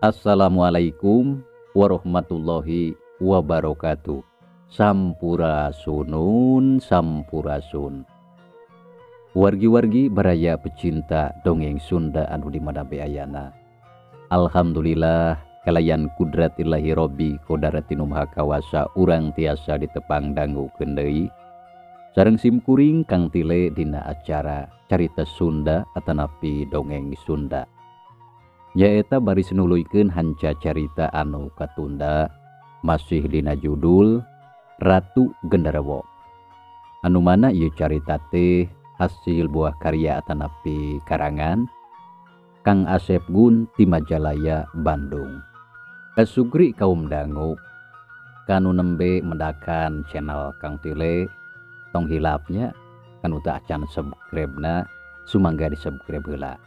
Assalamualaikum warahmatullahi wabarakatuh. Sampurasunun sampurasun. Wargi-wargi baraya pecinta dongeng Sunda anu di mana be ayana. Alhamdulillah kalayan kudrat ilahi robbi kodaratin maha kawasa urang tiasa ditepang dangukeun deui. Sareng simkuring Kang Tile dina acara Carita Sunda atanapi Dongeng Sunda. Nyaeta baris nuluykeun hanca carita anu katunda masih dina judul Ratu Genderuwo. Anu mana ieu carita teh hasil buah karya atanapi karangan Kang Asep Gun ti Majalaya Bandung. Kasugri kaum dangu kanu nembe mendakan channel Kang Tile, tong hilapnya kanu teu acan subscribe-na sumangga di subscribe heula.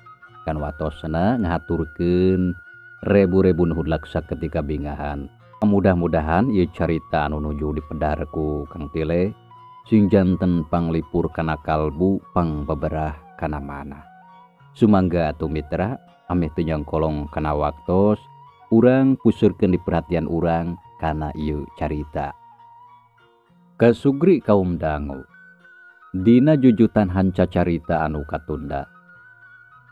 Kan watosna ngahaturkeun rebu-rebu nuhun laksa ketika bingahan. Mudah-mudahan ieu carita anu nuju dipedar ku Kang Tile sing janten panglipur kana kalbu pangbeberah kana manah. Sumangga atuh mitra ameh teu nyangkolong kana waktos urang pusurkeun di perhatian urang kana ieu carita. Kasugri kaum dangu dina jujutan hanca carita anu katunda.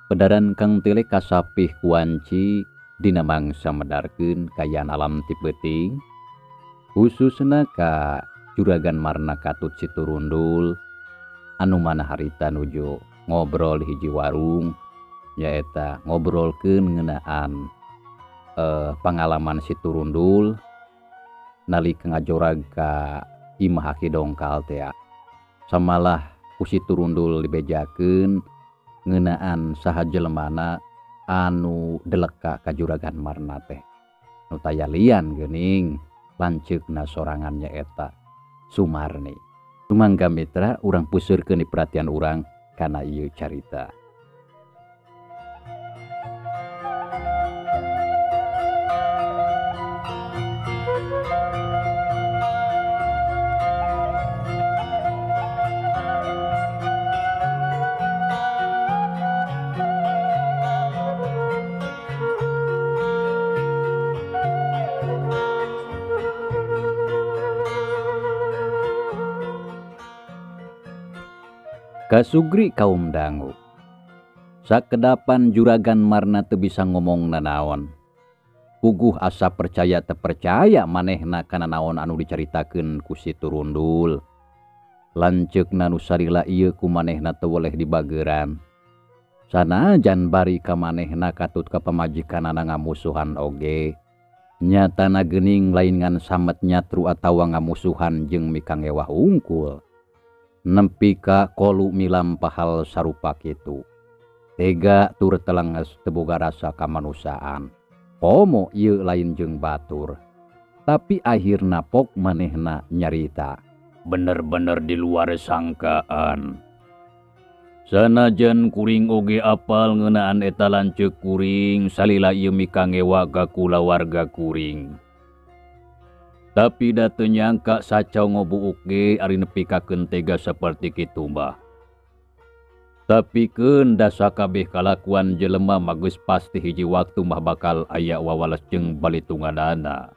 Pedaran Kang Tile kasapih kuanci dina mangsa medarkeun kayaan alam ti peuting, khususna ka Juragan Marna katut Siturundul anu mana harita nuju ngobrol di hiji warung, nyaeta ngobrolkeun ngeunaan pangalaman Siturundul nalika ngajorag ka Imah Aki Dongkal tea. Samalah ku Siturundul dibejakeun ngeunaan saha jelemana anu deleka ka Juragan Marna teh. Nu taya lian geuning lanceukna sorangan nyaeta Sumarni. Sumangga mitra urang puseurkeun di perhatian urang kana ieu carita. Kasugri kaum dangu. Sakedapan Juragan Marna teu bisa ngomong nanaon. Puguh asa percaya teu percaya manehna kana naon anu dicaritakeun ku Siturundul. Lanceukna nu sarila ieu ku manehna teu weleh dibageran. Sanajan bari ka manehna katut ka pamajikanana ngamusuhan oge. Nyatana geuning lain ngan samet nyatru atawa ngamusuhan jeung mikangewah hungkul. Nempi ka kolu milampahal sarupa kitu. Tega tur telenges teu boga rasa kamanusiaan. Komo ieu lain jeung batur. Tapi akhirna pok manehna nyarita. Bener-bener di luar sangkaan. Sanajan kuring oge apal ngeunaan eta lanceuk kuring salila ieu mikangewa ka kulawarga kuring. Tapi da teu nyangka sacau ngobuuk ge ari nepi kakeun tega saperti kitu mah. Tapi keun da sakabeh kalakuan jelema mah geus pasti hiji waktu mah bakal aya wawales jeung balitunganana.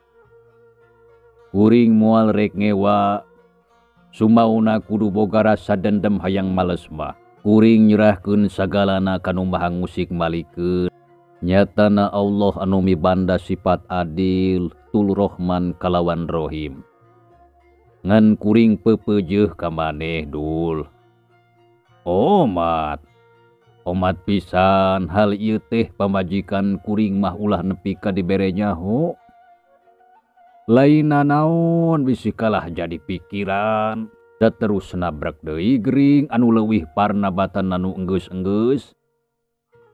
Kuring moal rek ngewa, sumauna kudu boga rasa dendam hayang males mah. Kuring nyerahkeun sagalana ka nu maha ngusik malikeun. Nyatana Allah anu mibanda sifat adil, tul Rohman kalawan Rohim. Ngan kuring pepeujeuh ka maneh dul. Omat, omat pisan hal ieu teh pamajikan kuring mah ulah nepi ka dibere nyaho. Lain nanaon bisi kalah jadi pikiran. Da terus nabrak deui gering anu leuwih parnabatan anu enggeus-enggeus.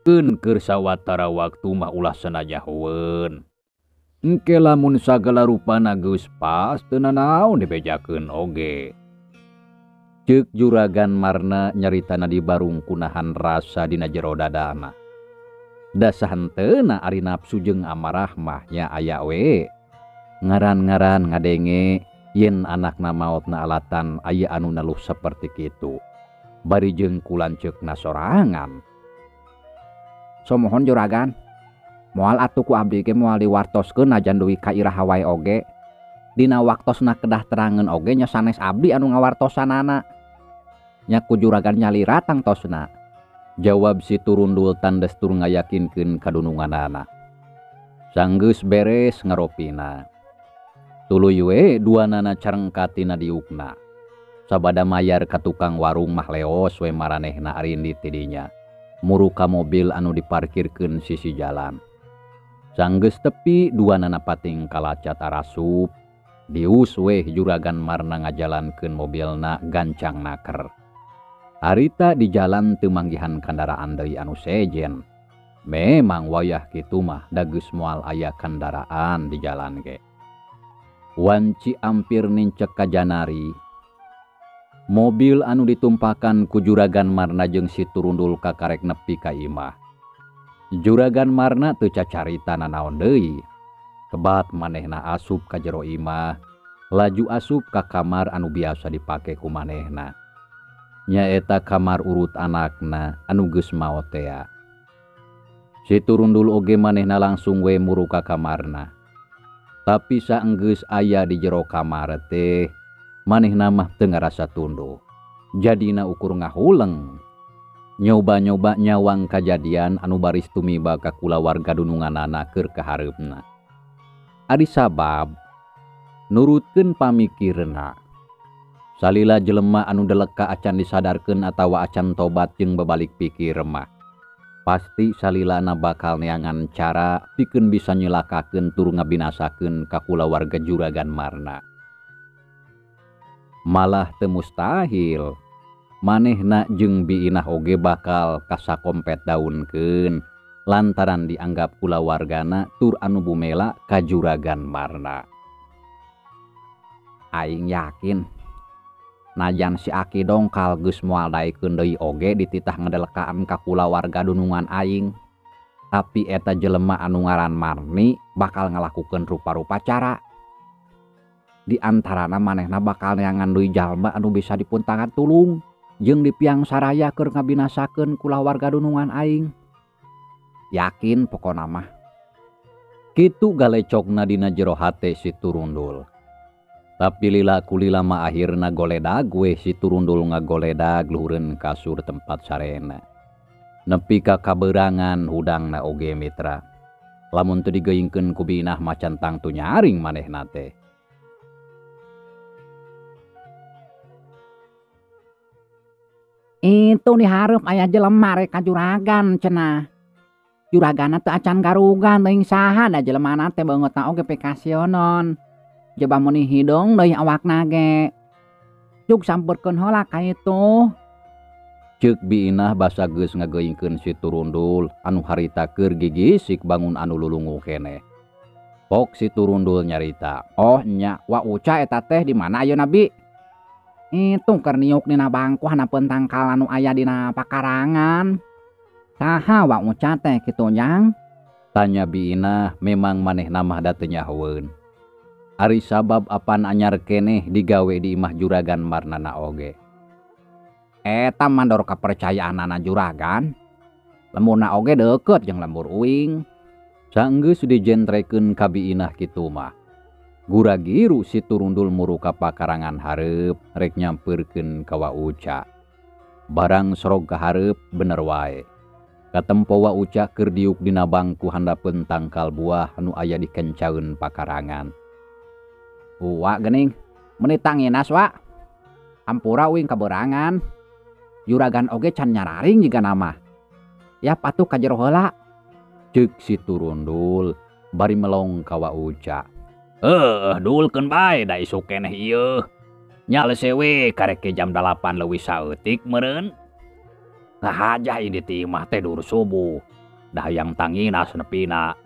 Keun keur sawatara waktu mah ulah sananyahoeun. Engke lamun sagala rupana geus pas teu nanaon dibejakeun oge. Ceuk Juragan Marna nyaritana di barung kunahan rasa dina jero dadana. Da sahenteuna ari nafsu jeung amarah mah nya aya we. Ngaran-ngaran ngadenge yen anakna maotna alatan aya anu naluh saperti kitu. Bari jeung ku lanceukna sorangan. Somohon juragan. Moal atuh ku abdi ge moal diwartoskeun najan dugi ka iraha wae oge. Dina waktosna kedah terangeun oge nya sanes abdi anu ngawartosanana. Nya ku juragan nyalira tangtosna. Jawab si Turundul tandes tur ngayakinkeun kadununganana. Sanggeus beres ngaropina. Tuluy we duanana carengkat tina diukna. Sabada mayar ka tukang warung mah leos we maranehna arindit ti dinya. Muru ka mobil anu diparkirkeun sisi jalan. Sanggeus tepi duanana pating kalacat arasup. Dius weh juragan Marna ngajalankeun mobilna gancang naker. Harita di jalan teu manggihan kandaraan deui anu sejen. Memang wayah kitu mah da geus moal aya kandaraan di jalan ge. Wanci ampir nincek ka janari. Mobil anu ditumpakan ku juragan Marna jeung si Turundul kakarek nepi ka imah. Juragan Marna teu cacarita nanaon deui. Kebat manehna asup ka jero imah, laju asup ka kamar anu biasa dipake ku manehna. Nyaeta kamar urut anakna anu geus maot tea. Si Turundul oge manehna langsung we muru ka kamarna. Tapi saenggeus aya di jero kamar teh, manehna mah teu ngarasa tunduh. Jadina ukur ngahuleng. Nyoba-nyoba nyawang kajadian anu baris tumiba ka kulawarga dununganana keur kahareupna. Ari sabab nurutkeun pamikirna. Salila jelema anu deleka acan disadarkeun atawa acan tobat jeung babalik pikir mah. Pasti salilana bakal neangan cara pikeun bisa nyelakakeun tur ngabinasakeun ka kulawarga juragan Marna. Malah teu mustahil manehna jeung Biinah oge bakal kasakompet daunkeun lantaran dianggap kulawargana tur anu bumela ka juragan Marna. Aing yakin najan si Aki dongkal geus moal daekeun deui oge dititah ngedelekaan ka kulawarga dunungan aing. Tapi eta jelema anu ngaran Marni bakal ngalakukeun rupa-rupa cara. Di antarana manehna bakal neangan deui jalma anu bisa dipuntangan tulung jeung dipiang saraya keur ngabinasakeun kulawarga dunungan aing. Yakin pokona mah. Kitu galecokna dina jero hate si Turundul. Tapi lila kulila mah akhirna goledag we si Turundul ngagoledag luhureun kasur tempat sarena. Nepi ka kaberangan hudangna oge mitra. Lamun teu digeungkeun ku Biinah macan tangtu nyaring manehna teh. Itu dihareup aya jelema rek ka juragan cenah. Juragana teu acan garugan teuing saha da jelemana teh beungeutna oge pikasionon. Jaba meuni hidung deui awakna ge. Cuk sampeurkeun heula ka itu. Ceuk Biinah basa geus ngageuingkeun si Turundul anu harita keur gigisik bangun anu lulungu keneh. Pok si Turundul nyarita, "Oh nya, wa Uca eta teh di mana ayeuna Bi?" Itu keur niuk dina bangku hanapeun tangkal anu aya dina pakarangan. Saha wa Uca teh kitu jang? Tanya Biinah memang manehna mah da teu nyahoeun. Ari sabab apan anyar keneh digawe di imah juragan Marnana oge. Eta mandor kapercayaanana juragan. Lemburna oge deukeut jeung lembur uing. Sanggeus dijentrekeun ka Biinah kitu mah. Guragiru si Turundul muru ka pakarangan hareup rek nyampeurkeun ka Wa Uca. Barang sorog ka hareup bener wae. Katempo Wa Uca keur diuk dina bangku handapeun tangkal buah anu aya di kencaeun pakarangan. Wa geuning, meuni tanginas wa. Ampura uing kaberangan. Juragan oge can nyararing jiga nama. Ya patuh ka jero heula. Ceuk si Turundul bari melong ka Wa Uca. Dulkeun bae da isuk keneh ieu. Nyalese we karek ke jam 8 leuwih saeutik meureun. Ngahajah ini ti imah teh dur subuh. Da hayang tanginas nepina.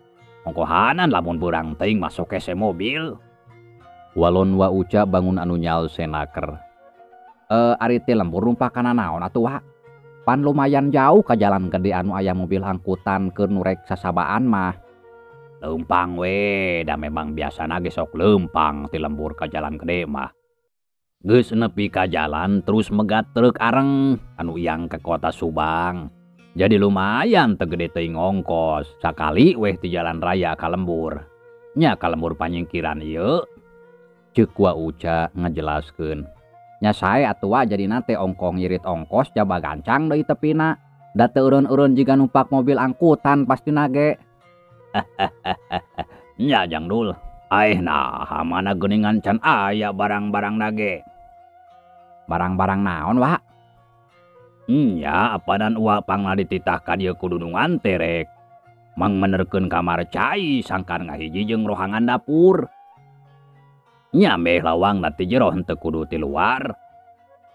Ongkohanan lamun beurang teuing masuk kese mobil. Walon Wa Uca bangun anu nyalse naker. Ari teh lembur rumpakana naon atuh wa? Pan lumayan jauh ka jalan gede anu aya mobil angkutan keur nu rek sasabaan mah. Leumpang we, da memang biasana ge sok leumpang ti lembur ka jalan gede mah. Geus nepi ka jalan terus megat truk areng anu yang ke kota Subang. Jadi lumayan teu gede teuing ongkos sakali weh di jalan raya ka lembur. Nya ka lembur panyingkiran ieu. Ceuk Wa Uca ngajelaskeun. Nya sae atuh wa jadina teh ongkoh ngirit ongkos jaba gancang deui tepina. Da teu eureun-eureun jiga numpak mobil angkutan pastina ge. Nya Jang Dul. Aeh nah mana geuningan can aya barang-barang nage. Barang-barang naon wa? Nya apanan uwa pangna dititah ka dieu ku dunungan teh rek. Mangmenerkeun kamar cai sangkan ngahiji jeung rohangan dapur. Nya meh lawangna ti jero henteu kudu ti luar.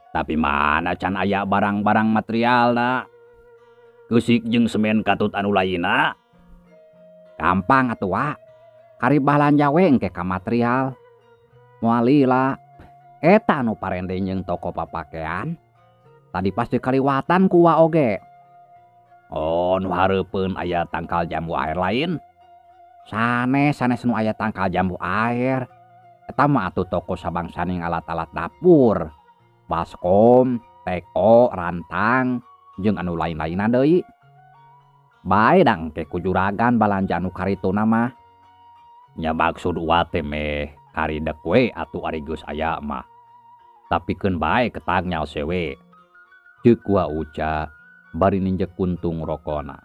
Tapi mana can aya barang-barang materialna. Keusik jeung semen katut anu lainna. Gampang atuh wa. Kari balanja we engke ka material. Moal lila. Eta anu parende jeung toko papakean. Tadi pasti kaliwatan ku wa oge. Oh, nu hareupeun aya tangkal jambu air lain. Sanes, sanes nu aya tangkal jambu air. Eta mah atuh toko sabangsaning alat-alat dapur. Baskom, teko, rantang, jeung anu lain-lainna deui. Bae dang ke ku juragan balanja nu karituna mah. Nya maksud uwa teh meh kari dek we atuh ari geus aya mah. Tapi keun bae ketag nyalse we. Ceuk Wa Uca bari ninjek kuntung rokona.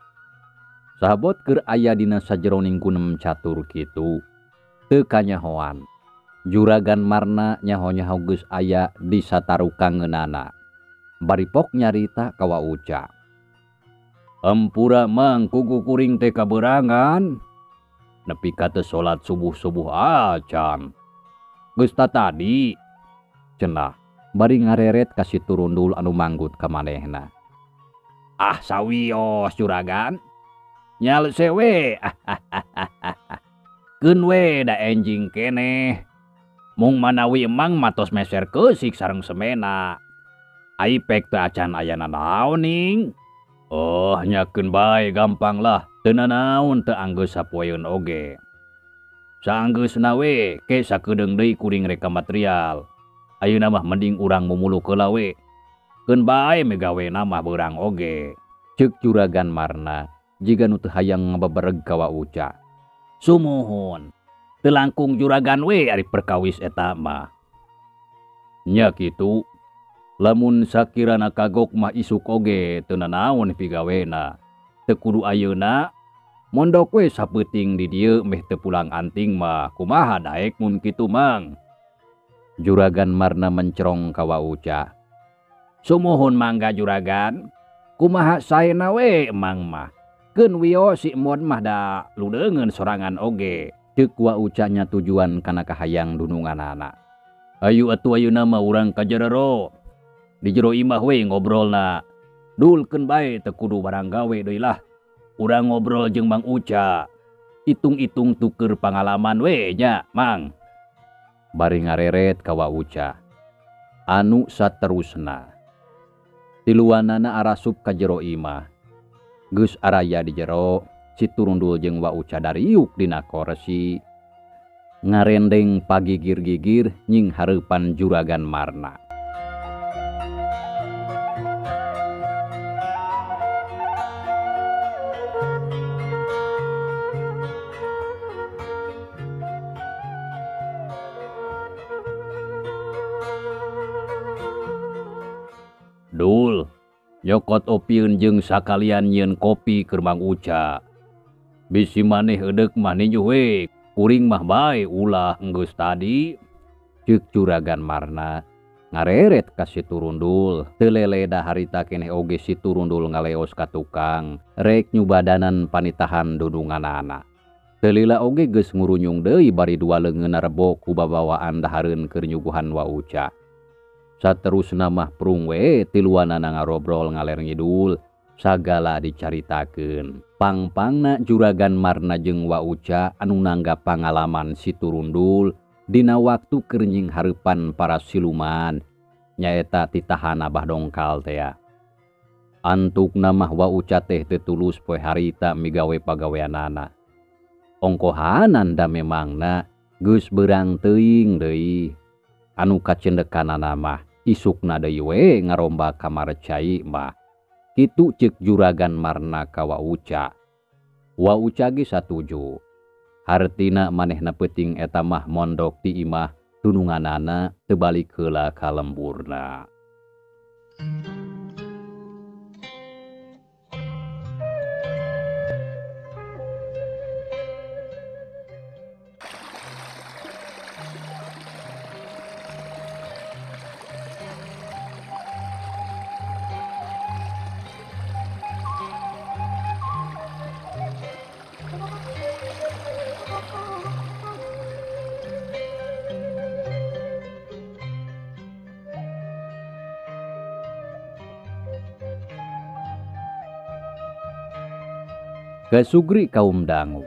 Sahabot keur aya dina sajeroning gunem catur kitu teu kanyahoan. Juragan Marna nyaho-nyaho geus aya di satarukangeunana. Bari pok nyarita ka Wa Uca. Ampura mang kuku kuring teh kaberangan. Nepi ka teu salat subuh-subuh acan. Geus tatadi cenah bari ngareret ka si Turundul anu manggut ka manehna. Ah sawios juragan. Nyalse we. Keun we da enjing keneh. Mung manawi emang matos meser keusik sareng semena. Ai pek teu acan aya nanaon ning. Oh nyakeun bae gampang lah. Teu nanaon teu anggeus sapoeun oge. Saanggeusna we ke sakedeung deui kuring rek ka material. Ayeuna mah mending urang mumuluk heula we. Keun bae megawena mah beurang oge. Ceuk Juragan Marna jiga nu teu hayang ngabebereg ka Wa Uca. Sumuhun. Teu langkung juragan we ari perkawis eta mah. Nya kitu. Lamun sakirana kagok mah isuk oge teu nanaon pigawena. Teu kudu ayeuna mondok we sapeuting di dieu meh teu pulang anting mah kumaha daek mun kitu mang. Juragan Marna mencerong ka Wa Uca. Sumuhun mangga juragan. Kumaha saena we emang mah. Keun wios si Emon mah da ludeungeun sorangan oge. Ceuk Wa Uca nya tujuan kana kahayang dununganana. Ayu atuh ayeuna mah urang ka jerero. Di jero imah we ngobrolna. Dulkeun bae teu kudu barang gawe deui lah. Urang ngobrol jeung Mang Uca. Itung-itung tuker pangalaman we nya, Mang. Bari ngareret ka Wa Uca. Anu saterusna. Tiluanana arasup ka jero imah. Geus araya di jero, si Turundul jeung Wa Uca dariuk dina korsi. Ngarendeng pagigir-gigir nying hareupan Juragan Marna. Dul, nyokot opieun jeung sakalian nyieun kopi keur Mang Uca. Bisi maneh eudek mah ninjuh we, kuring mah bae ulah enggeus tadi. Ceuk Juragan Marna ngareret ka si Turundul. Teu leleda harita keneh oge si Turundul ngaleos ka tukang rek nyubadanan panitahan dununganana. Teu lila oge geus ngurunyung deui bari dua leungeunna rebok ku babawaan dahareun keur nyuguhan Wa Uca. Saterusna mah prung we tiluanana ngarobrol ngaler ngidul sagala dicaritakeun. Pangpangna Juragan Marna jeung Wa Uca anu nanggap pangalaman si Turundul dina waktu keur nying hareupan para siluman nyaeta titahan Abah Dongkal tea. Antukna mah Wa Uca teh teu tulus poe harita migawe pagaweanana. Ongkohanan da memangna geus beurang teuing deui. Anu kacendekanana mah isukna deui we ngarombak kamar cai mah. Kitu ceuk Juragan Marna ka Wa Uca. Wa Uca ge satuju. Hartina manehna peuting eta mah mondok ti imah dununganana teu balik heula ka lemburna. Kasugri kaum dangu.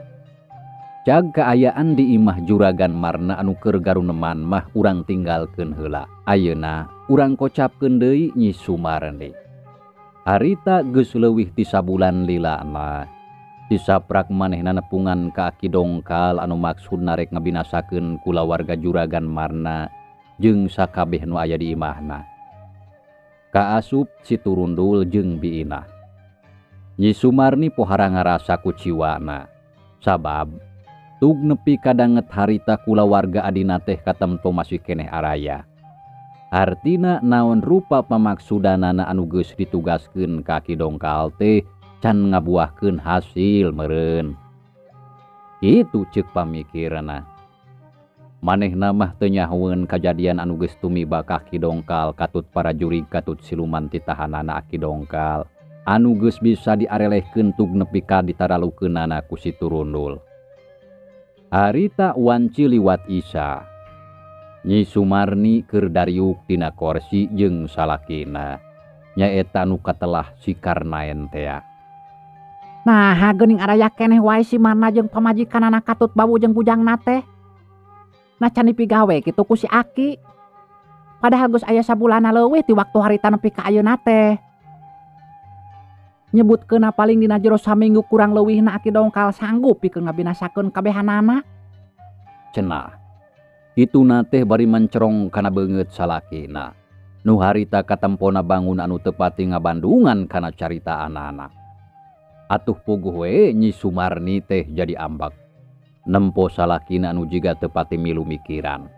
Cag kaayaan di imah Juragan Marna anu keur garuneman mah urang tinggalkeun heula. Ayeuna urang kocapkeun deui Nyi Sumarni. Harita geus leuwih ti sabulan lilana. Disaprak manehna nepungan ka Aki Dongkal anu maksudna rek ngabinasakeun kulawarga Juragan Marna jeung sakabeh nu aya di imahna. Kaasup si Turundul jeung Biinah. Nyi Sumarni pohara ngarasa kuciwana. Sabab tug nepi kadanget harita kulawarga adina teh katemto masih keneh araya. Hartina naon rupa pamaksudanana anu geus ditugaskeun ka Ki Dongkal teh can ngabuahkeun hasil meureun. Kitu ceuk pamikiranna. Manehna mah teu nyahoeun kajadian anu geus tumiba ka Ki Dongkal katut para jurig katut siluman ti tahanana Ki Dongkal. Anu geus bisa diarelehkeun tug nepi ka ditaralukeunana ku si Turundul. Harita wanci liwat Isa. Nyi Sumarni keur dariuk tina korsi jeung salakina. Nyaeta nu katelah si Karnaen tea. Nah, geuning araya keneh wae si Marna jeung pamajikanana katut babu jeung bujangna teh. Nah can dipigawe kitu ku si Aki. Padahal geus aya sabulana leuwih ti waktu harita nepi ka ayeuna teh. Nyebutkeunna paling dina jero saminggu kurang leuwihna Aki Dongkal sanggup pikeun ngabinasakeun kabehanana. Cenah. Kituna teh bari mencerong kana beungeut salakina. Nu harita katempona bangun anu teu pati ngabandungan kana caritaanana. Atuh puguh we Nyi Sumarni teh jadi ambak. Nempo salakina anu jiga teu pati milu mikiran.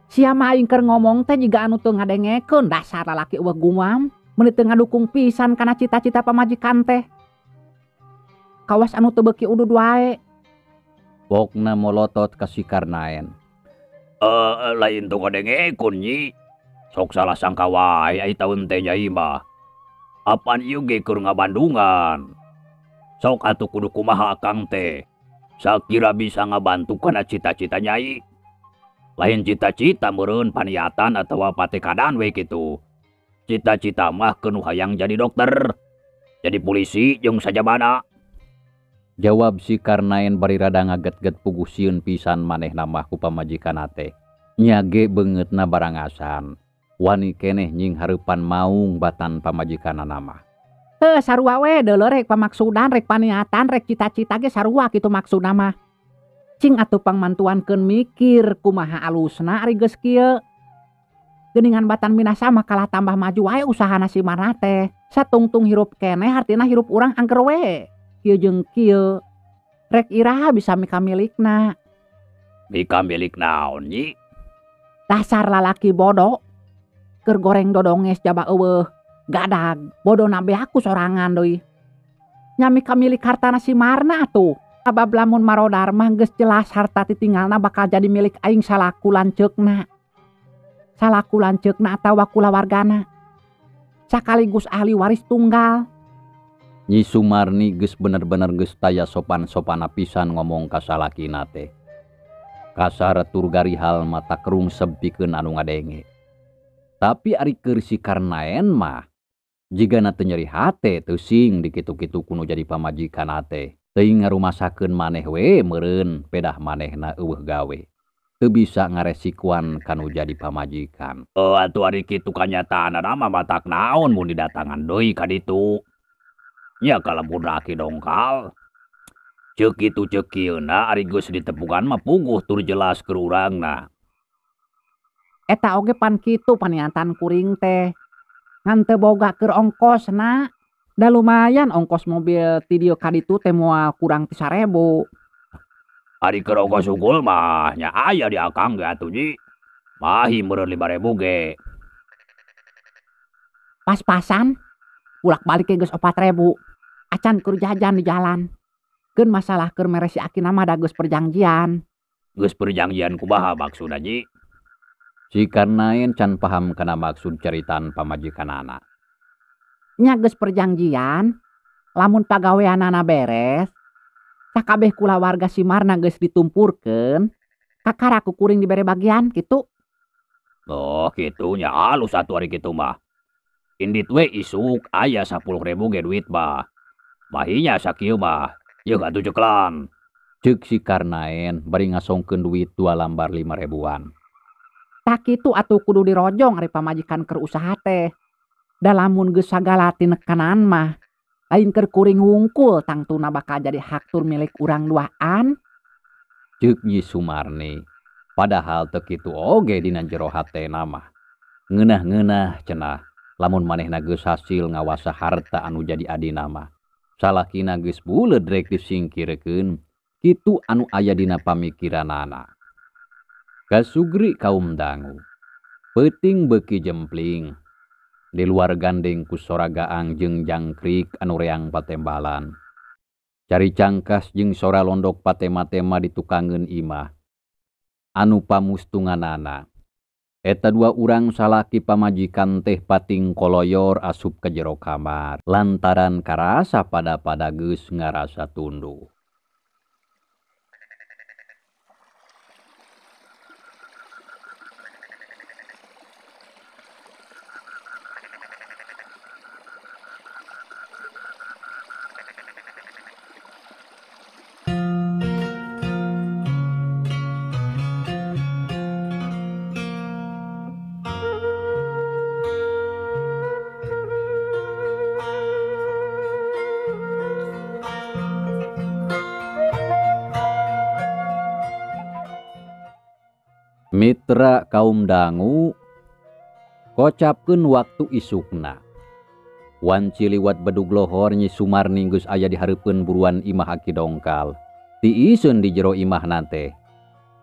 Sia mah aing keur ngomong teh jiga anu teu ngadengekeun dasar lalaki eueuh gumam. Meuni teu ngadukung pisan kana cita-cita pamajikan teh. Kawas anu teu beuki udud wae. Pokna molotot ka si Karnaen. Lain teu ngadengekeun Nyi. Sok salah sangka wae ai taun teh Nyai mah. Apan ieu ge keur ngabandungan. Sok atuh kudu kumaha akang teh. Sakira bisa ngabantu kana cita-cita Nyai. Lain cita-cita meureun paniatan atawa patekadan we kitu. Cita-cita mah keun hayang jadi dokter, jadi polisi jeung sajabana. Jawab si Karnaen bari rada ngaget-get puguh sieun pisan manehna mah ku pamajikanna teh. Nya ge beungeutna barangasan. Wani keneh nying hareupan maung batan pamajikanana mah. Heuh sarua we deuleu rek pamaksudan rek paniatan rek cita-cita ge sarua kitu maksudna mah. Cing atuh pangmantuankeun mikir kumaha alusna ari geus kieu. Geuningan batan minasa mah kalah tambah maju wae usahana si Marna teh. Satungtung hirup keneh hartina hirup urang angker we. Kieu jeung kieu. Rek iraha bisa mikamilikna. Mikamilik naon Nyi? Dasar lalaki bodoh. Keur goreng dodonges jaba eueuh. Gadag, bodona beak ku sorangan deui. Nya mikamilik hartana si Marna atuh. Sabab lamun marodar mah geus jelas harta titinggalna bakal jadi milik aing salaku lanceukna. Salaku lanceukna atawa kulawargana. Sakaligus ahli waris tunggal. Nyi Sumarni geus bener-bener geus taya sopan-sopana pisan ngomong ka salakina teh. Kasar tur garihal mata kerungsep pikeun anu ngadenge. Tapi ari keur si Karnaen mah jigana teu nyeri hate teu sing dikitu-kitu kuno jadi pamajikanna teh. Teuing ngarumasakeun maneh we meureun pedah manehna eueuh gawe. Teu bisa ngaresikuan kanu jadi pamajikan. Atuh ari kitu kanyataanna mah matak naon mun didatangan deui ka ditu. Nya kalebur Aki Dongkal. Ceuk kitu ceuk kieuna ari geus ditepungan mah puguh tur jelas keur urangna. Eta oge pan kitu paniatan kuring teh. Ngan teu boga keur ongkosna. Da lumayan ongkos mobil ti dieu ka ditu teh moal kurang ti 1000. Ari keur ongkos unggul mah nya aya di akang ge atuh Nyi. Mahi meureun 5000 ge. Pas-pasan bolak-balik ge geus 4000. Acan keur jajan di jalan. Keun masalah keur mere si Aki mah da geus perjanjian. Geus perjanjian kumaha maksudna Nyi? Si Karnaen can paham kana maksud caritaan pamajikanana. Nya geus perjanjian, lamun pagaweanana beres, sakabeh kulawarga si Marna geus ditumpurkeun, kakara ku kuring dibere bagian kitu. Oh, kitu nya alus atuh ari kitu mah. Indit we isuk aya 10.000 ge duit mah. Mahinya sakieu mah, yeuh atuh ceklan. Ceuk si Karnaen bari ngasongkeun duit 2 lambar 5.000-an. Tah kitu atuh kudu dirojong ari pamajikan keur usaha teh. Da lamun geus sagala tinekanan mah, lain keur kuring wungkul tangtuna bakal jadi hak tur milik urang duaan. Ceuk Nyi Sumarni, padahal teu kitu oge dina jero hatena mah. Ngeunah-ngeunah cenah, lamun manehna geus hasil ngawasa harta anu jadi adina mah. Salakina geus buleud rek disingkirkeun, kitu anu aya dina pamikiranana. Kasugri kaum dangu, peuting beuki jempling. Di luar gandeng ku sora gaang jeung jangkrik anu reang patembalan. Cari cangkas jeung sora londok patema-tema ditukangeun imah. Anu pamustunganana. Eta dua urang salaki pamajikan teh pating koloyor asup ka jero kamar. Lantaran karasa pada-pada geus ngarasa tunduh. Mitra kaum dangu kocapkeun waktu isukna. Wanci liwat bedug lohor Nyi Sumarni geus aya di hareupeun buruan imah Aki Dongkal. Tiiseun di jero imahna teh.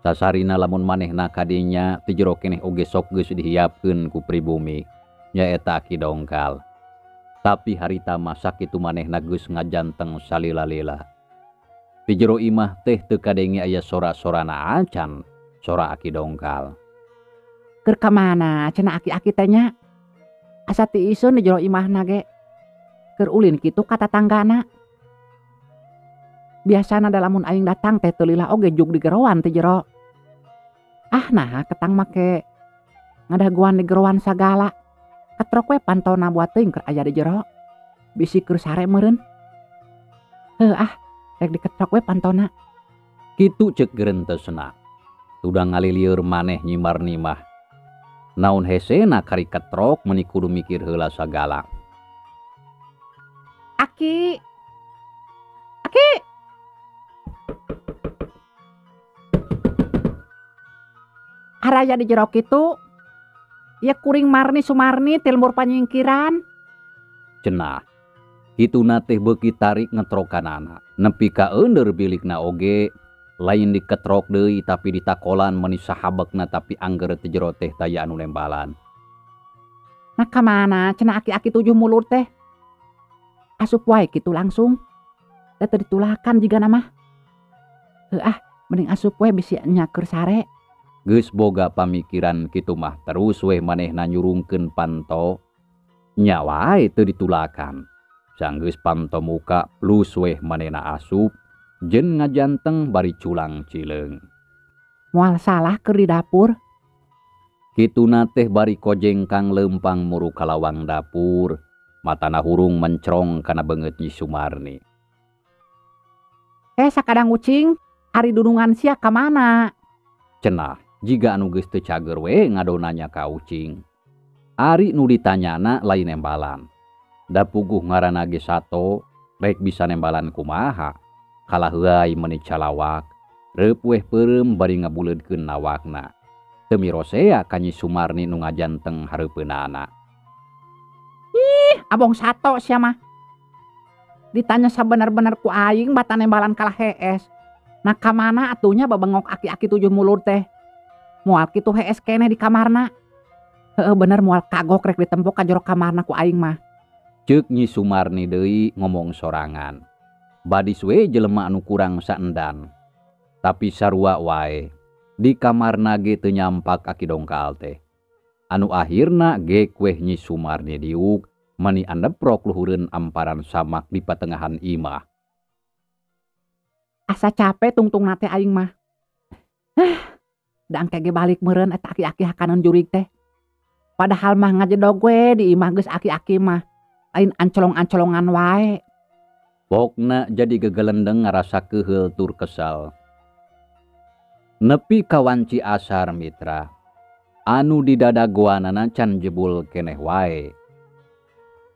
Sasarina lamun manehna kadinya ti jero keneh oge sok geus dihiapkeun ku pribumi nyaeta Aki Dongkal. Tapi harita mah sakitu manehna geus ngajanteng salila-lila. Ti jero imah teh teu kadenge aya sora-sorana acan. Sora Aki Dongkal. Keur ka mana cenah aki-aki teh nya? Asa tiiseun di jero imahna ge. Keur ulin kitu ka tatanggana. Biasana da lamun aing datang teh teu lila oge jug di geroan ti jero. Ah naha ketang make ngadaguan di geroan sagala. Ketrok we pantona buat teuing keur aya di jero. Bisi keur sare meureun. Heuh ah, rek diketrok we pantona. Kitu ceuk gerentesna. Tudang ngalilieur maneh Nyi Marni mah. Naon hesena kari ketrok meuni kudu mikir heula sagala. Aki. Aki. Araya di jero kitu. Ya kuring Marni Sumarni tilmur panyingkiran. Cenah. Kituna teh beuki tarik ngetrokanana. Nepi ka eundeur bilikna oge. Lain diketrok deui tapi ditakolan meuni sahabekna tapi angger teu jero teh taya anu nembalan. Nah ka mana cenah aki-aki tujuh mulur teh? Asup wae kitu langsung. Teh teu ditulakan jigana mah. Heuh ah, mending asup we bisi nya keur sare. Geus boga pamikiran kitu mah terus weh manehna nyurungkeun panto. Nya wae teu ditulakan. Sanggeus panto muka plus weh manehna asup. Jen ngajanteng bari culang cileung. Moal salah keur di dapur. Kituna teh bari kojengkang leumpang muru kalawang dapur. Matana hurung mencrong kana beungeut Nyi Sumarni. Sakadang ucing, ari dunungan sia ka mana? Cenah, jiga anu geus teu cager we ngadonanya ka ucing. Ari nu ditanyana lain nembalan. Da puguh ngaranna ge sato, rek bisa nembalan kumaha. Kalah heuay meuni calawak, reup weh peureum bari ngabuleudkeun nawakna. Teu mirosea ka Nyi Sumarni nu ngajanteng hareupeunana. Ih, abong sato sia mah. Ditanya sabener-bener ku aing bata nembalan kalah hees. Nah kamana atunya babengok aki-aki 7 mulud teh. Moal kitu hees keneh di kamarna. Heeh bener moal kagok rek ditempok ka jero kamarna ku aing mah. Ceuk Nyi Sumarni deui ngomong sorangan. Badis we jelema anu kurang saendan. Tapi sarua wae di kamarna ge teu nyampak Aki Dongkal teh. Anu akhirna ge kueh Nyi Sumarni diuk mani aneprok luhureun amparan samak di patengahan imah. Asa capek tungtungna teh aing mah. Da engke ge balik meureun eta aki-aki hakaneun jurig teh. Padahal mah ngajedog we di imah geus aki-aki mah. Lain ancolong-ancolongan wae. Pokna jadi gegelendeng ngarasa keuheul tur kesal. Nepi ka wanci asar mitra. Anu didadagoanana can jebul keneh wae.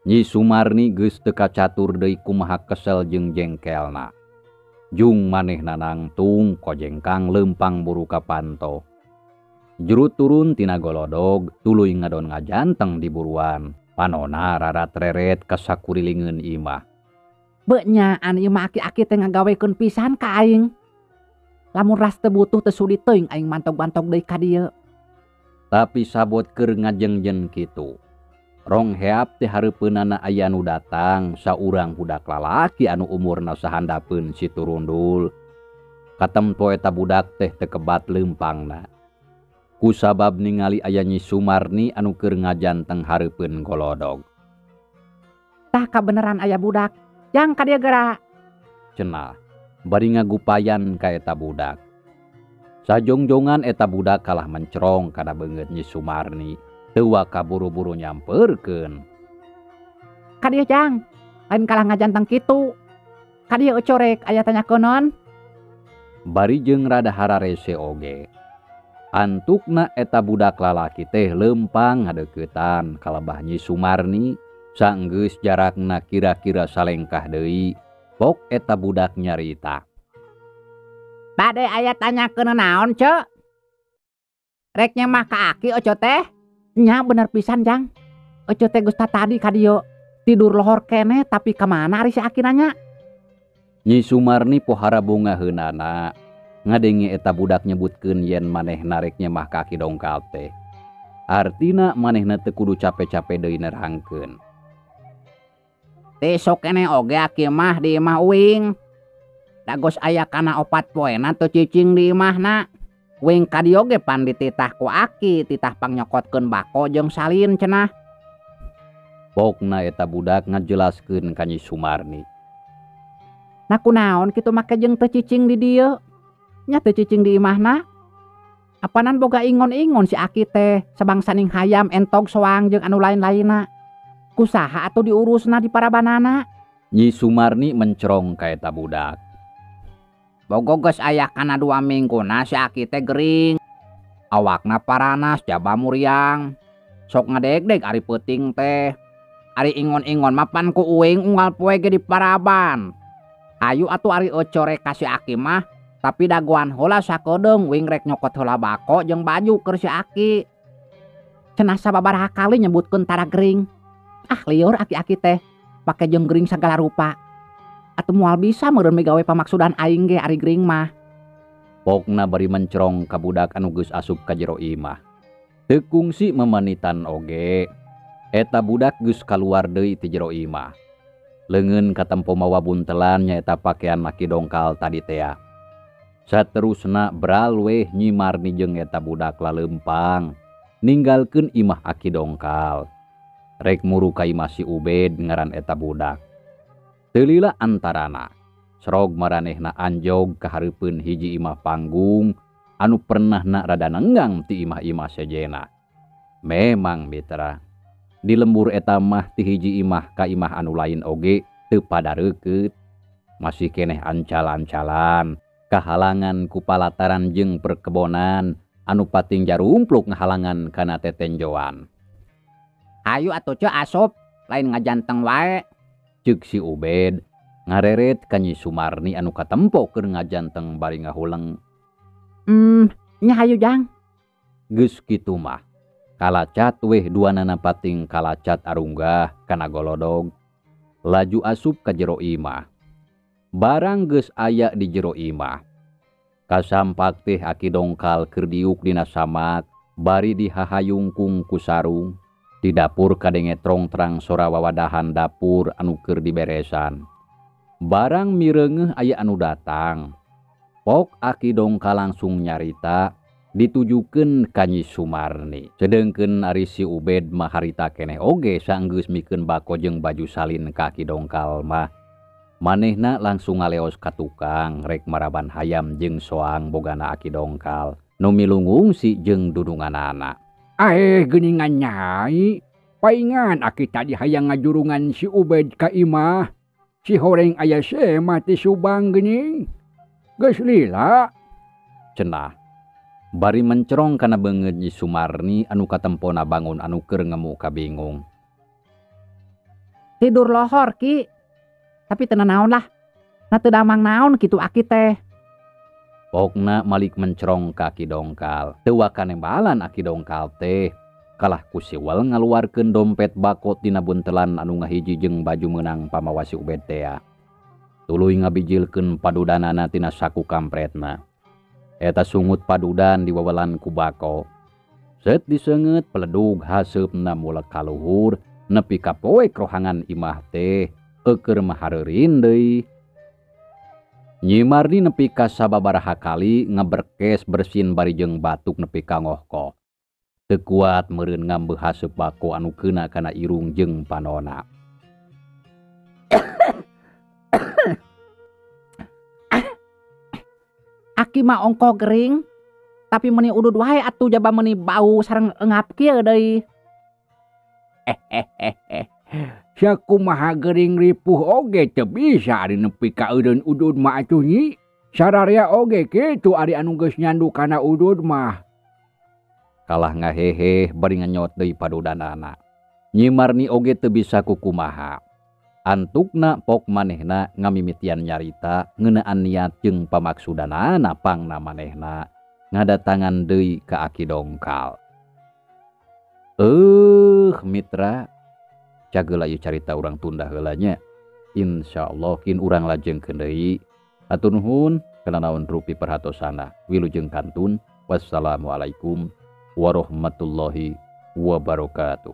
Nyi Sumarni geus teu kacatur deui kumaha kesel jeung jengkelna. Jung manehna nangtung kojengkang leumpang buru ka panto. Juru turun tina golodog tuluy ngadon ngajanteng di buruan. Panona rarat-reret ka sakurilingeun imah. Beunyaan ieu mah aki-aki teh ngagawekeun pisan ka aing. Lamun ras teu butuh teu sudi teuing aing mantog-mantog deui ka dieu. Tapi sabot keur ngajengjen kitu. Rong heap teh hareupeunana aya nu datang saurang budak lalaki anu umurna sahandapeun si Turundul. Katempo eta budak teh teu kebat leumpangna. Kusabab ningali aya Nyi Sumarni anu keur ngajanteng hareupeun golodog. Tah kabeneran aya budak, jang ka dieu geura. Cenah bari ngagupayan ka eta budak. Sajongjongan eta budak kalah mencerong kana beungeut Nyi Sumarni. Teu waka buru-buru nyamperkeun. Ka dieu jang, lain kalah ngajanteng kitu. Ka dieu corek aya tanyakeun. Bari jeung rada hararese oge. Antukna eta budak lalaki teh leumpang ngadeuketan kalebah Nyi Sumarni sanggeus jarakna kira-kira salengkah deui. Pok eta budak nyarita. Bade aya tanyakeun naon, Ceu? Rek nyemah ka aki oco teh? Nya bener pisan jang. Oco teh geus tadi ka dieu. Tidur lohor keneh tapi ka mana ari si aki nanya? Nyi Sumarni pohara bunga heunana. Ngadenge eta budak nyebutkeun yen manehna rek nyemah ka Aki Dongkal teh. Artina manehna teu kudu cape-cape deui nerangkeun. Teh sok keneh oge aki mah di imah uing. Da geus aya kana 4 poena teu cicing di imahna. Wing ka dieu ge pan dititah ku aki, titah pangnyokotkeun bako jeung salin cenah. Pokna eta budak ngajelaskeun ka Nyi Sumarni. Nah kunaon kitu make jeung teu cicing di dieu? Nya teu cicing di imahna. Apanan boga ingon-ingon si aki teh, sabangsaning hayam entog soang jeung anu lain-lainna. Kusaha atuh diurusna di parabanana? Nyi Sumarni mencerong ka eta budak. Bogo geus aya kana 2 mingguna si aki teh gering. Awakna paranas jaba muriang. Sok ngadegdeg ari peuting teh. Ari ingon-ingon mah pan ku uing unggal poe ge di paraban. Hayu atuh ari ocore ka si aki mah, tapi dagoan heula sakedeung uing rek nyokot heula bako jeung baju keur si aki. Cenah sababaraha kali nyebutkeun tara gering. Ah lieur aki-aki teh, pake jeung gering sagala rupa. Atuh moal bisa meureun migawe pamaksudan aing ge ari gering mah. Pokna bari mencerong ka budak anu geus asup ka jero imah. Teu kungsi memenitan oge. Eta budak geus kaluar deui ti jero imah. Leungeun katempo mawa buntelan nyaeta pakean Aki Dongkal tadi tea. Saterusna bral weh Nyi Marni jeung eta budak laleumpang ninggalkeun imah Aki Dongkal. Rek muru ka imah si Ubed ngaran eta budak. Teu lila antarana srog maranehna anjog ka hareupeun hiji imah panggung anu pernahna rada nenggang ti imah-imah sejena. Memang mitra, di lembur eta mah ti hiji imah ka imah anu lain oge teu pada reukeut. Masih keneh ancal-ancalan, kahalangan ku palataran jeung perkebonan anu pating jarumpluk ngahalangan kana tetenjoan. Hayu atuh ceu asup, lain ngajanteng wae. Ceuk si Ubed ngareret ka Nyi Sumarni anu katempo keur ngajanteng bari ngahuleng. Nya hayu jang. Geus kitu mah kalacat weh duanana pating kalacat arunggah kana golodog. Laju asup ka jero imah. Barang geus aya di jero imah. Kasampak teh Aki Dongkal keur diuk dina samak bari dihahayungkung ku sarung. Di dapur kadenge trong-trang sora wawadahan dapur anu keur diberesan. Barang mireungeuh aya anu datang. Pok Aki Dongkal langsung nyarita ditujukeun ka Nyi Sumarni. Sedengkeun ari si Ubed mah harita keneh oge sanggeus mikeun bako jeung baju salin ka Aki Dongkal mah. Manehna langsung ngaleos ka tukang rek maraban hayam jeung soang bogana Aki Dongkal nu milu ngungsi jeung dudunganana. Aeh geuningan nyai, paingan aki tadi hayang ngajurungan si Ubed ka imah. Si horeng aya semah ti Subang geuning. Geus lila. Cenah. Bari mencerong kana beungeut Nyi Sumarni anu katempona bangun anu keur ngemu kabingung. Tidur lohor ki. Tapi teu naon lah. Na teu damang naon kitu aki teh. Pokna malik mencerong ka Aki Dongkal. Teu wakanembalan Aki Dongkal teh. Kalah ku siwal ngaluarkeun dompet bako tina buntelan anu ngahiji jeung baju meunang pamawa si Ubed tea. Tuluy ngabijilkeun padudanana tina saku kampretna. Eta sungut padudan diwawelan ku bako. Set diseungeut peledug haseupna mulek kaluhur nepi ka poek rohangan imah teh eueur mah hareureun deui. Nyi Marni nepi ka sababaraha kali ngeberkes bersin bari jeung batuk nepi ka ngohko. Teu kuat meureun ngambeuh haseup bako anu keuna kana irung jeung panona. Aki mah ongkoh gering, tapi meuni udud wae atuh jaba meuni bau sareng engap kieu deui. Sakumaha gering ripuh oge teu bisa ari nepi ka eureun udud mah atuh nyi. Sararea oge kitu ari anu geus nyandu kana udud mah. Kalah ngaheheh bari nganyot deui padudanana. Nyi Marni oge teu bisa kukumaha. Antukna pok manehna ngamimitian nyarita ngeunaan niat jeung pamaksudanana pangna manehna ngadatangan deui ka Aki Dongkal. Mitra, cageula ieu carita urang tunda heula nya. Insyaallah kin urang lajengkeun deui. Hatur nuhun kana naon rupi perhatosana. Wilujeng kantun. Wassalamualaikum warahmatullahi wabarakatuh.